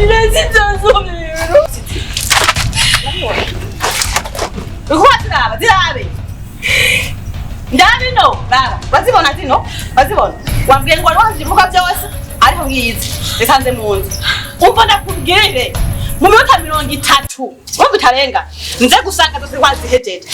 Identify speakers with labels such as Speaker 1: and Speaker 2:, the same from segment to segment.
Speaker 1: Mbabarira, sinzosubira.
Speaker 2: Uriko ziraba, zirabe. Ndabi no, raba. Wazibona zino? Wazibona? Wambwiye ngo wari wazivuga byose, ariko ngizi. Zisanze mu nzu. Umva ndakubwire. Mu minota 30, urumva itarenga, nze gusanga zose wazihejeje.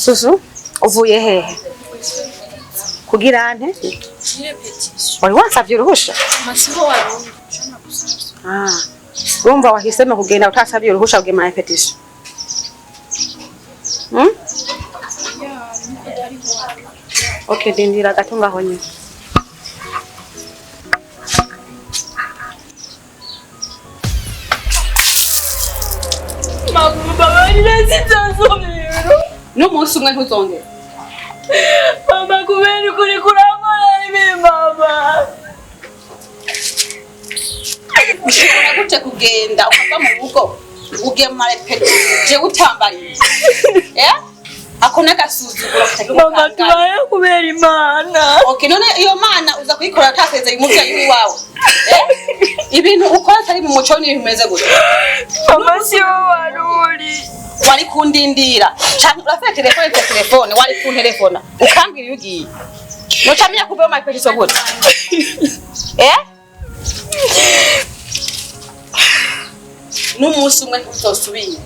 Speaker 3: Susu, uvuye hehe? Kugira nte? Wari wansavye uruhusha? Ah, urumva wahisemo kugenda utasavye uruhusha kugema repetition. Hmm? Okay, dindira gato ngaho nyine.
Speaker 1: Mama, mbabarira, sinzosubira.
Speaker 2: N'umunsi umwe ntuzongera.
Speaker 1: Mama, kubera ukuri kurankora ibi, mama.
Speaker 2: Ushobora gute kugenda ukava mu rugo ugiye mu marepeti jewe utambariye? Eh? Ako n'agasuzuguro katagira
Speaker 1: Mama,
Speaker 2: ukangana.
Speaker 1: tubaye kubera Imana.
Speaker 2: Okay, none iyo mana uza kuyikora utasezeye umuvyeyi w'iwawe? Eh? Ibintu ukora atari mu muco ni bimeze gute?
Speaker 1: Mama, si wowe wari uri.
Speaker 2: Wari kundindira canke urafite telefone, mfite telefone, wari kuntelefona ukambwira iyo ugiye, nocamenya kuva mu marepeti gute? Eh? N'umunsi umwe ntuzosubira.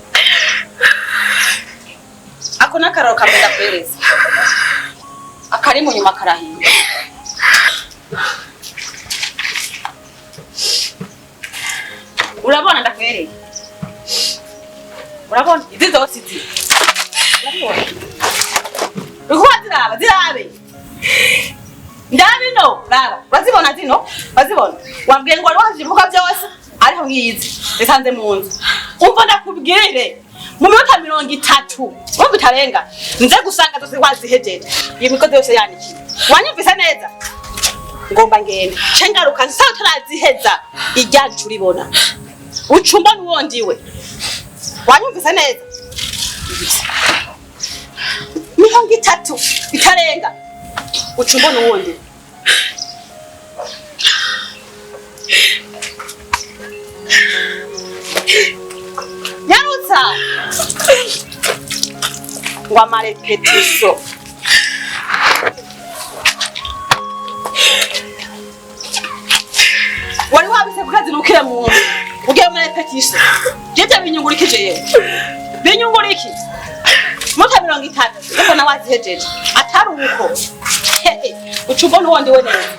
Speaker 2: Ako n'akararo kamwe ndakwereza, akari mu nyuma karahiye. Urabona ndakwereye, urabona izi zose izi, urabona uriko ziraba, zirabe. Ndabi no, raba. Wazibona zino? Wazibona? Wambwiye ngo wari wazivuga byose, ariko ngizi zisanze mu nzu. Umva ndakubwire, mu minota 30, urumva itarenga, nze gusanga zose wazihejeje, iyi migozi yose yanikiye. Wanyumvise neza? Ngomba ngende nce ngaruka nsa utaraziheza, iryacu uribona uca umbona uwo ndiwe. Wanyumvise neza? 30 itarenga, uca umbona uwo ndiwe. Nyarutsa ngo amarepetiso. Wari wabise kukazinukira mu nzu ugiye muri repetiso, jevyo binyungurikije yewe, binyunguriki muta 30 ariko nawe azihejeje, atari uko uca umbona uwo ndiwe neza.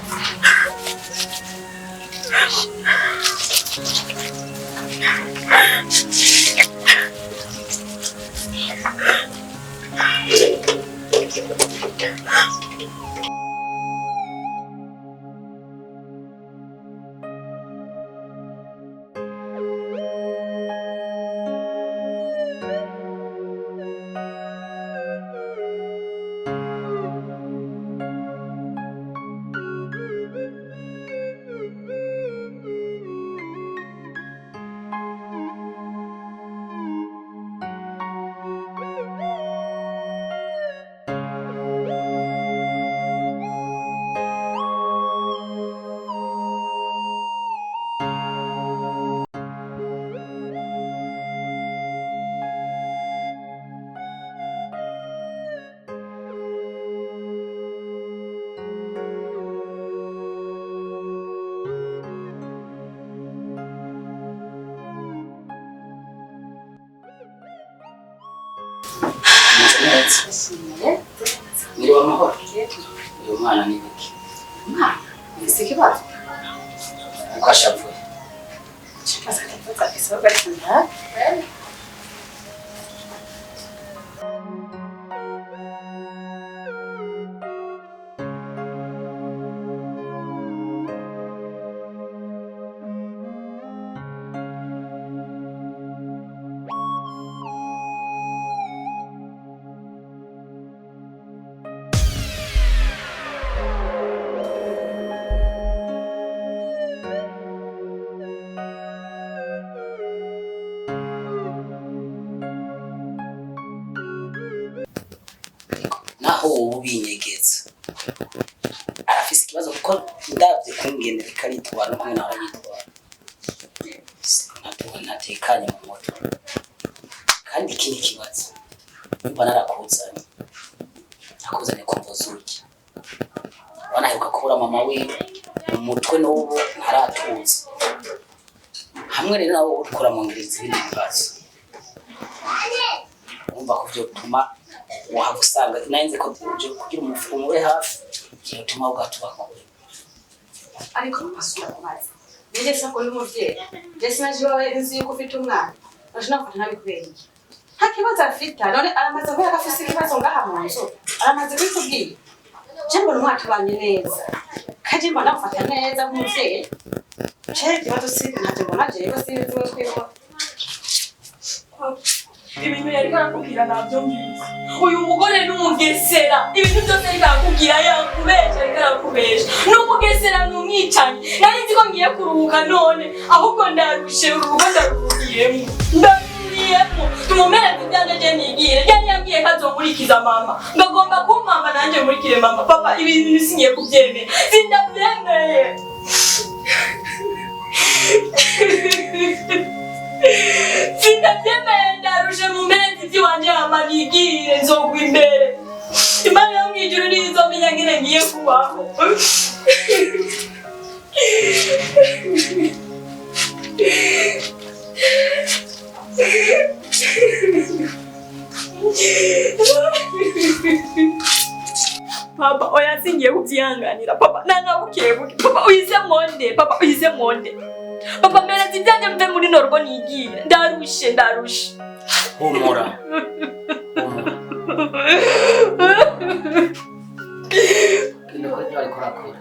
Speaker 4: Mwiriwe amahoro. Uyu mwana ni biki?
Speaker 3: Mwana, ufise ikibazo?
Speaker 4: Uko ashavuye.
Speaker 3: Ikibazo atavuze afise. Ndasohoka ariko ndabe.
Speaker 4: Naho wowe ubinyegeza arafise ikibazo, kuko ndabye kungene reka aritwara no kumwe nawe yitwara, ntabwo ntatekanye mu mutwe. Kandi ikindi kibazo, nimba narakuzanye, nakuzanye ku mvo z'urya wanaheruka kubura mama wiwe mu mutwe, n'ubu ntaratuza. Hamwe rero nawe uriko uramwongereza ibindi bibazo, urumva ko vyotuma wahava usanga narinzi ko uje kugira umufuko umube hafi, vyotuma ugatuba kure.
Speaker 3: Ariko mama, sinakubaza nige se ko ndi umuvyeyi? Je sinaje iwawe nzi yuko ufite umwana, naje nafata ntabikubera iki? Nta kibazo afite none? Aramaze kubera ko afise ikibazo ngaha mu nzu, aramaze kubikubwira? Je mbona umwana tubanye neza, kandi mbona amufata neza nk'umuvyeyi. Je ikibazo si ntavyo mbona, jewe sinzi we twiwe.
Speaker 1: Ibintu yariko arakubwira navyo ngizi. Uyu mugore ni umugesera. Ibintu byose ariko arakubwira yakubesha, ariko arakubesha. Ni umugesera, ni umwicanyi. Nari nzi ko ngiye kuruhuka none, ahubwo ndarushe. Urugo ndaruriyemo, ndaruriyemo. Tumumereze ibyanjye je nigire. Yari yambwiye ko azomurikiza mama, ngagomba kumpamba nanjye murikire mama. Papa, ibintu singiye kubyemera, sindabyemeye, sindabyemeye. Ndarushe. Mu mezi iby'iwanje hama nigire. Nzogwa imbere Imana yo mw'ijuru niyo izomenya ngene ngiye kubaho. Papa, oya, singiye kubyihanganira. Papa, nanabukebuke. Papa, uhize monde. Papa, uhize monde. Papa, mpereza ibyanjye mve muri norwo nigire. Ndarushe, ndarushe.
Speaker 4: Humura, humura. Genda ukore ibyo wariko urakora.